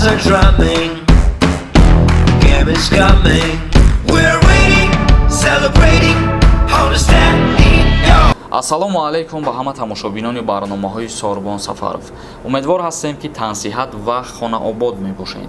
are drumming. Game is coming. We're waiting, celebrating on the Stanley. Ассалому алайкум ба ҳама тамошобинони барномаҳои Сорбон Сафаров. Умедвор ҳастем, ки тансиҳат ва хонаобод мебошед.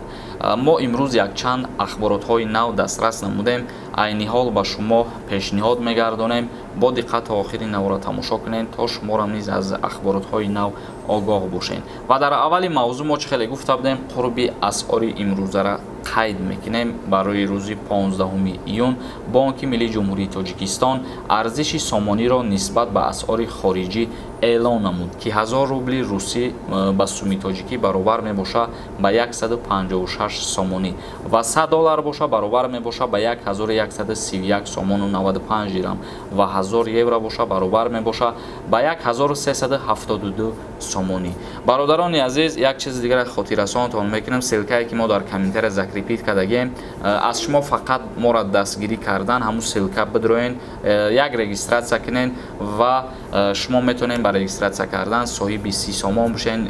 Мо имрӯз якчанд ахборотҳои нав дастрас намудем, айни ҳол ба шумо пешниҳод мегардонем. Бо диққат то охири навора тамошо кунед, то шуморо низ аз ахборотҳои нав огоҳ бошед. Ва дар аввали мавзӯъ мо чӣ хеле гуфта будем, қурби асъори имрӯзара қайд мекунем. Барои рӯзи 15 июн Бонки Миллии Ҷумҳурии Тоҷикистон арзиши сомониро нисбат ба асъори хориҷӣ эълон намуд, ки 1000 рубли русӣ ба суми тоҷикӣ баробар мебошад ба 156 сомонӣ ва 100 доллар боша баробар мебошад ба 1131 сомону 95 дирам ва 1000 евро боша баробар мебошад ба 1372 сомонӣ. Бародарони азиз, як чизи дигар хотиррасонатон мекунам: ссылка е ки мо дар комментария закрепить кардагем, аз шумо фақат моро дастгирӣ кардан, ҳамун ссылка бидроен, як регистрация кунен ва шумо метавонед ба регистрация кардан соҳиби 30 сомон бошен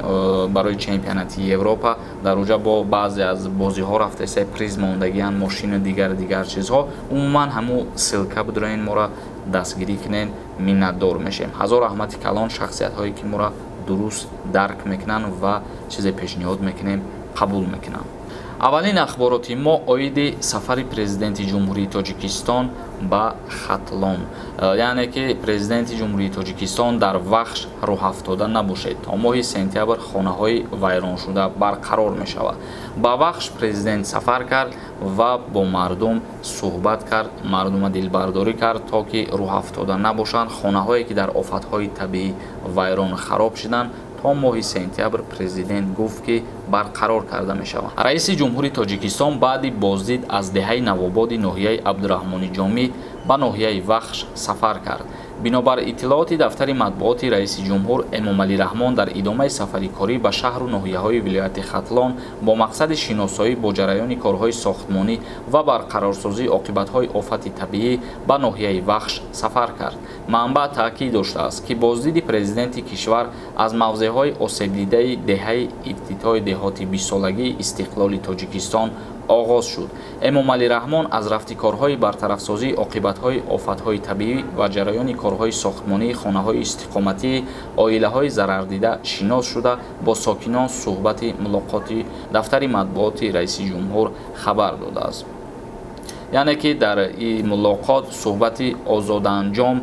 барои чемпионати Европа. Дар уҷа бо баъзе аз бозиҳо рафтасе, приз мондагиян, мошину дигар дигар чизҳо. Умуман, ҳамун ссылка бидроен, моро дастгирӣ кунен, миннатдор мешем. Ҳазор раҳмати калон шахсиятҳое ки моро дуруст дарк мекунанд ва чизе пешниҳод мекунем, қабул мекунанд. Аввалин ахбороти мо оиди сафари Президенти Ҷумҳурии Тоҷикистон ба Хатлон. Яъне ки Президенти Ҷумҳурии Тоҷикистон дар Вахш рӯҳафтода набошед, то моҳи сентябр хонаҳои вайроншуда барқарор мешавад. Ба Вахш президент сафар кард ва бо мардум суҳбат кард, мардума дилбардорӣ кард, то ки рӯҳафтода набошанд. Хонаҳое ки дар офатҳои табиӣ вайрону хароб шуданд, то моҳи сентябр, президент гуфт, ки барқарор карда мешаванд. Раиси Ҷумҳури Тоҷикистон баъди боздид аз деҳаи Навободи ноҳияи Абдураҳмони Ҷомӣ ба ноҳияи Вахш сафар кард. Бинобар иттилооти дафтари матбуоти раиси ҷумҳур, Эмомалӣ Раҳмон дар идомаи сафари корӣ ба шаҳру ноҳияҳои вилояти Хатлон бо мақсади шиносоӣ бо ҷараёни корҳои сохтмонӣ ва барқарорсозии оқибатҳои офати табиӣ ба ноҳияи Вахш сафар кард. Манбаъ таъкид доштааст, ки боздиди президенти кишвар аз мавзеъҳои осебдидаи деҳаи ифтитоҳи деҳоти бистсолагии истиқлоли Тоҷикистон оғоз шуд. Эмомалӣ Раҳмон аз рафти корҳои бартарафсозии оқибатҳои офатҳои табиӣ ва ҷараёни корҳои сохтмонии хонаҳои истиқоматии оилаҳои зарардида шинос шуда, бо сокинон суҳбати мулоқоти дафтари матбуоти раиси ҷумҳур хабар додааст. Яъне ки дар ин мулоқот суҳбати озодаанҷом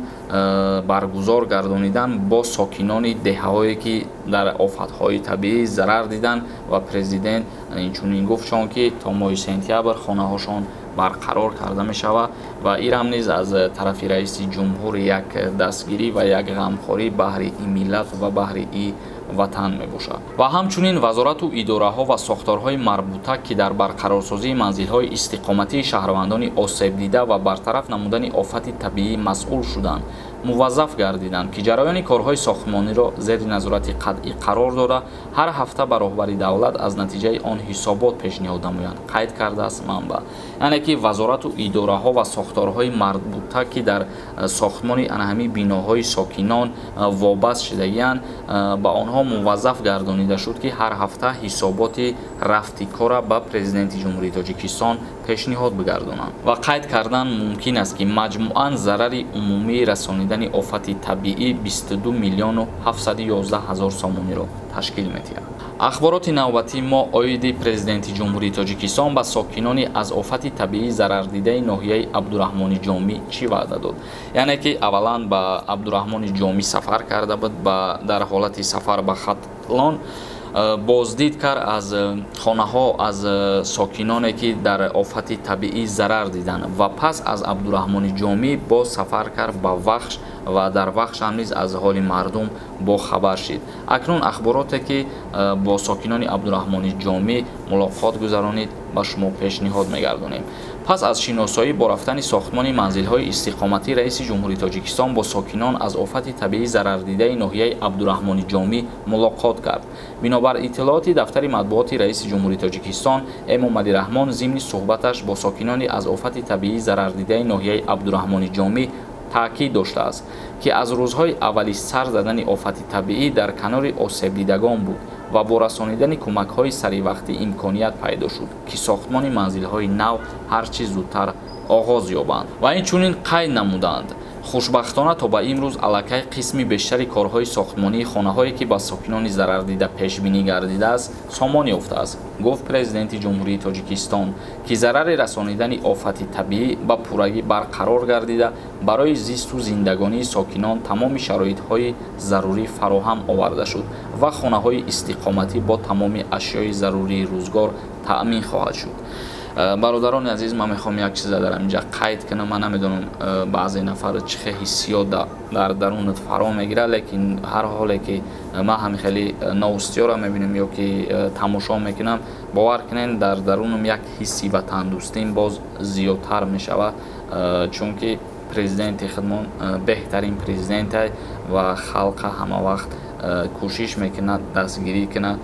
баргузор гардонидан бо сокинони деҳаҳое ки дар офатҳои табиӣ зарар диданд ва президент инчунин гуфтшон, ки то моҳи сентябр хонаҳошон барқарор карда мешавад. Ва ирам низ аз тарафи раиси ҷумҳур як дастгирӣ ва як ғамхорӣ баҳри ин миллат ва баҳри ин ватан мебошад. Ва ҳамчунин вазорату идораҳо ва сохторҳои марбута, ки дар барқарорсозии манзилҳои истиқоматии шаҳрвандони осебдида ва бартараф намудани офати табиӣ масъул шуданд, муваззаф гардиданд, ки ҷараёни корҳои сохтмониро зери назорати қатъӣ қарор дода, ҳар ҳафта ба роҳбари давлат аз натиҷаи он ҳисобот пешниҳод намоянд, қайд кардааст манбаъ. Яъне ки вазорату идораҳо ва сохторҳои марбута, ки дар сохтмони ана ҳамин биноҳои сокинон вобаст шудагианд, ба онҳо муваззаф гардонида шуд, ки ҳар ҳафта ҳисоботи рафти кора ба Президенти Ҷумҳурии Тоҷикистон пешниҳод бигардонанд. Ва қайд кардан мумкин аст, ки маҷмӯан зарари умумии расонидани офати табиӣ 22 миллиону 711 ҳазор сомониро ташкил медиҳад. Ахбороти навбатии мо оиди Президенти Ҷумҳурии Тоҷикистон ба сокинони аз офати табиӣ зарардидаи ноҳияи Абдураҳмони Ҷомӣ чӣ ваъда дод. Яъне ки аввалан ба Абдураҳмони Ҷомӣ сафар карда буд, дар ҳолати сафар ба Хатлон боздид кард аз хонаҳо, аз сокиноне ки дар офати табиӣ зарар диданд, ва пас аз Абдураҳмони Ҷомӣ боз сафар кард ба Вахш ва дар Вахш ҳам низ аз ҳоли мардум бохабар шид. Акнун ахбороте ки бо сокинони Абдураҳмони Ҷомӣ мулоқот гузаронид, ба шумо пешниҳод мегардонем. Пас аз шиносоӣ бо рафтани сохтмони манзилҳои истиқоматӣ, Раиси Ҷумҳурии Тоҷикистон бо сокинон аз офати табиӣ зарардидаи ноҳияи Абдураҳмони Ҷомӣ мулоқот кард. Бинобар иттилооти дафтари матбуоти Раиси Ҷумҳурии Тоҷикистон, Эмомалӣ Раҳмон зимни суҳбаташ бо сокинони аз офати табиӣ зарардидаи ноҳияи Абдураҳмони Ҷомӣ Таъкид доштааст, ки аз рӯзҳои аввали сар задани офати табиӣ дар канори осебдидагон буд ва бо расонидани кӯмакҳои саривақтӣ имконият пайдо шуд, ки сохтмони манзилҳои нав ҳар чӣ зудтар оғоз ёбанд. Ва инчунин қайд намуданд: хушбахтона, то ба имрӯз аллакай қисми бештари корҳои сохтмонии хонаҳое, ки ба сокинони зарардида пешбинӣ гардидааст, сомон ёфтааст. Гуфт Президенти Ҷумҳурии Тоҷикистон, ки зарари расонидани офати табиӣ ба пуррагӣ барқарор гардида, барои зисту зиндагонии сокинон тамоми шароитҳои зарурӣ фароҳам оварда шуд ва хонаҳои истиқоматӣ бо тамоми ашёи зарурии рӯзгор таъмин хоҳад шуд. Бародарони азиз, ман мехоҳам як чиза дар инҷа қайд кунам. Ман намедонам, баъзе нафар чӣ хел ҳиссиёт дар дарунат фаро мегирад, лекин ҳар ҳоле ки ман ҳами хеле новости ёро мебинам ё ки тамошо мекунам, бовар кунед, дар дарунам як ҳисси ватандӯстим боз зиёдтар мешавад, чунки президенти худмон беҳтарин президенте ва халқа ҳама вақт кӯшиш мекунад дастгирӣ кунад,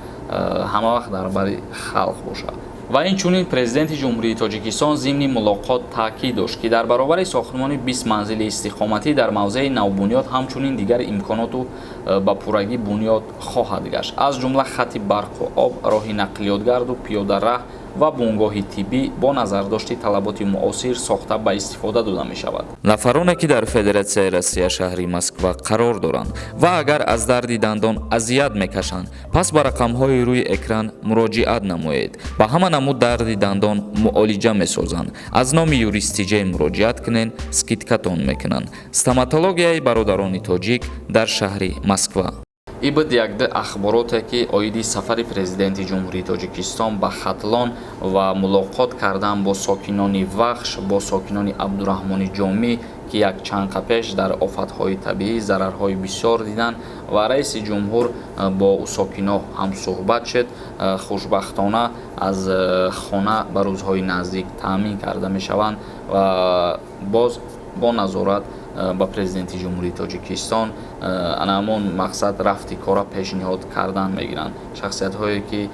ҳама вақт дар бари халқ бошад. Ва инчунин Президенти Ҷумҳурии Тоҷикистон зимни мулоқот таъкид дошт, ки дар баробари сохтмони 20 манзили истиқоматӣ дар мавзеи навбунёд, ҳамчунин дигар имконоту ба пуррагӣ бунёд хоҳад гашт, аз ҷумла хати барқу об, роҳи нақлиётгарду пиёдараҳ ва бунгоҳи тиббӣ бо назардошти талаботи муосир сохта ба истифода дода мешавад. Нафароне, ки дар Федератсияи Россия, шаҳри Москва қарор доранд ва агар аз дарди дандон азият мекашанд, пас ба рақамҳои рӯи экран муроҷиат намоед. Ба ҳама намуд дарди дандон муолиҷа месозанд. Аз номи Юристиҷей муроҷиат кунед, скидка тон мекунанд. Стоматологияи бародарони тоҷик дар шаҳри Москва. Ибд якда ахбороте, ки оиди сафари Президенти Ҷумҳурии Тоҷикистон ба Хатлон ва мулоқот кардан бо сокинони Вахш, бо сокинони Абдураҳмони Ҷомӣ, ки як чанд қа пеш дар офатҳои табиӣ зарарҳои бисёр диданд ва раиси ҷумҳур бо сокино ҳамсӯҳбат шуд. Хушбахтона, аз хона ба рӯзҳои наздик таъмин карда мешаванд ва боз бо назорат ба Президенти Ҷумҳурии Тоҷикистон ана ҳамон мақсад рафти кора пешниҳод кардан мегиранд, шахсиятҳое ки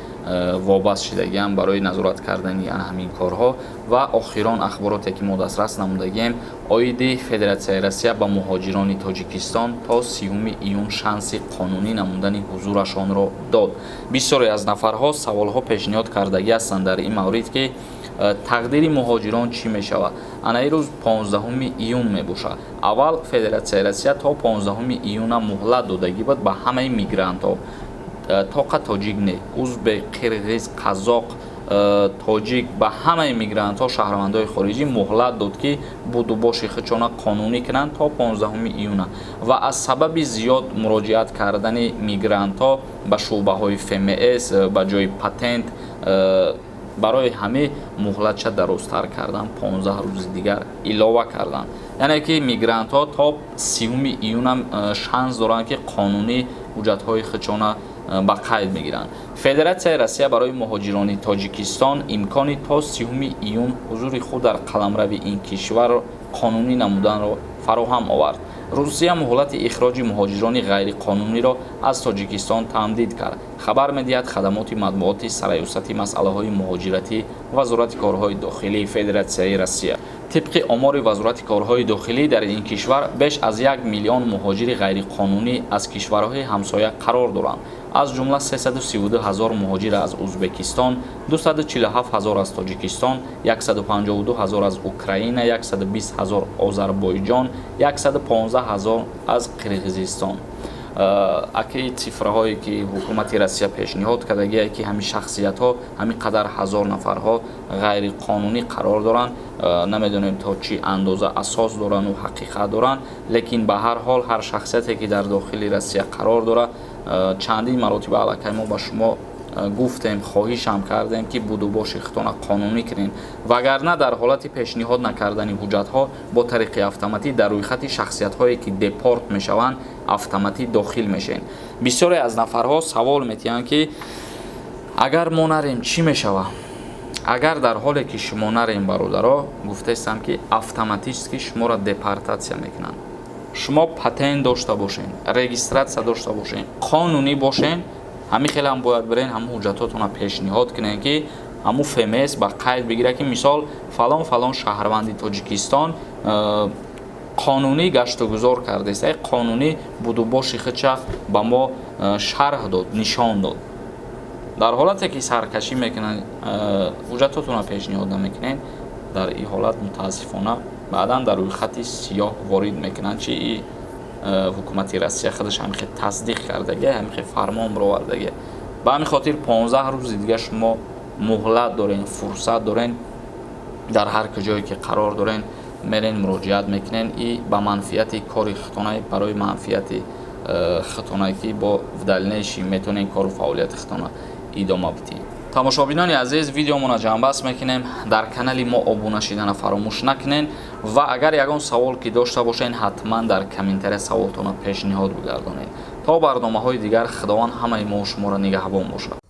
вобаст шидагианд барои назорат кардани ана ҳамин корҳо. Ва охирон ахбороте, ки мо дастрас намудагием, оиди Федератсияи Россия ба муҳоҷирони Тоҷикистон то 30-уми июн шанси қонунӣ намудани ҳузурашонро дод. Бисёре аз нафарҳо саволҳо пешниҳод кардагӣ ҳастанд дар ин маврид, ки тақдири муҳоҷирон чӣ мешавад. Ана ирӯз 15-уми июн мебошад. Аввал Федератсияи Россия то 15-уми июна муҳлат додагӣ буд ба ҳамаи мигрантҳо, тоқа тоҷик не, узбек, қирғиз, қазоқ, тоҷик, ба ҳамаи мигрантҳо, шаҳрвандои хориҷӣ муҳлат дод, ки будубоши худшона қонунӣ кунанд то 15-уми июна. Ва аз сабаби зиёд муроҷиат кардани мигрантҳо ба шӯъбаҳои ФМС, ба ҷои патент, барои ҳамин муҳлатша дарозтар кардан, 15 рӯзи дигар илова кардан. Яъне ки мигрантҳо то 30-уми июнам шанс доранд, ки қонунӣ ҳуҷҷатҳои худшона ба қайд мегиранд. Федератсияи Россия барои муҳоҷирони Тоҷикистон имкони то 30-уми июн ҳузури худ дар қаламрави ин кишварро қонунӣ намуданро фароҳам овард. Русия муҳлати ихроҷи муҳоҷирони ғайриқонуниро аз Тоҷикистон тамдид кард, хабар медиҳад хадамоти матбуоти Сарраёсати масъалаҳои муҳоҷиратӣ, Вазорати корҳои дохилии Федератсияи Россия. Тибқи омори Вазорати корҳои дохилӣ дар ин кишвар беш аз 1 миллион муҳоҷири ғайриқонунӣ аз кишварҳои ҳамсоя қарор доранд, аз ҷумла 332 ҳазор муҳоҷир аз Узбекистон, 247 ҳазор аз Тоҷикистон, 152 ҳазор аз Украина, 120 ҳазор Озарбойҷон, 115 ҳазор аз Қирғизистон. Аки цифраҳое, ки ҳукумати Россия пешниҳод кардагие, ки ҳамин шахсиятҳо, ҳамин қадар ҳазор нафарҳо ғайриқонунӣ қарор доранд, намедонем, то чӣ андоза асос дорану ҳақиқат доранд, лекин ба ҳар ҳол ҳар шахсияте, ки дар дохили Россия қарор дорад, чандин маротиба аллакай мо ба шумо гуфтем, хоҳишам кардем, ки будубоши худтона қонунӣ кунед, вагарна дар ҳолати пешниҳод накардани ҳуҷҷатҳо бо тариқи автоматӣ дар рӯйхати шахсиятҳое, ки депорт мешаванд, автоматӣ дохил мешавед. Бисёре аз нафарҳо савол метиҳанд, ки агар мо нарем, чӣ мешавад? Агар дар ҳоле ки шумо нарем, бародаро, гуфтаистам, ки автоматически шуморо депортатсия мекунанд. Шумо патент дошта бошед, регистрация дошта бошед, қонунӣ бошед, ҳамин хелам бояд бирен, ҳамун ҳуҷҷатотонро пешниҳод кунед, ки ҳамун ФМС ба қайд бигирад, ки мисол фалон фалон шаҳрванди Тоҷикистон. Қонунӣ гаштугузор кардеста, қонунӣ будубоши худша ба мо шарҳ дод, нишон дод. Дар ҳолате ки саркашӣ мекунанд, ҳуҷҷатотонро пешниҳод намекунед, дар ин ҳолат мутаассифона баъдан дар рӯйхати сиёҳ ворид мекунанд. Чи и ҳукумати Россия худаш ҳамихе тасдиқ кардагия, ҳамихе фармон баровардагия. Ба ҳамин хотир 15 рӯзи дига шумо муҳлат дорен, фурсат дорен. Дар ҳар куҷое ки қарор дорен, мерен, муроҷиат мекунен. И ба манфиати кори худтонай, барои манфиати худтонай, ки бо в дальнейшем метавонен кору фаъолияти худтона идома бидиҳем. Тамошобинони азиз, видеомонро ҷамъбаст мекунем. Дар канали мо обуна шидана фаромӯш накунен ва агар ягон савол ки дошта бошен, ҳатман дар комментария саволтонро пешниҳод бигардонед. То барномаҳои дигар, Худованд ҳамаи мо шуморо нигаҳбон бошад.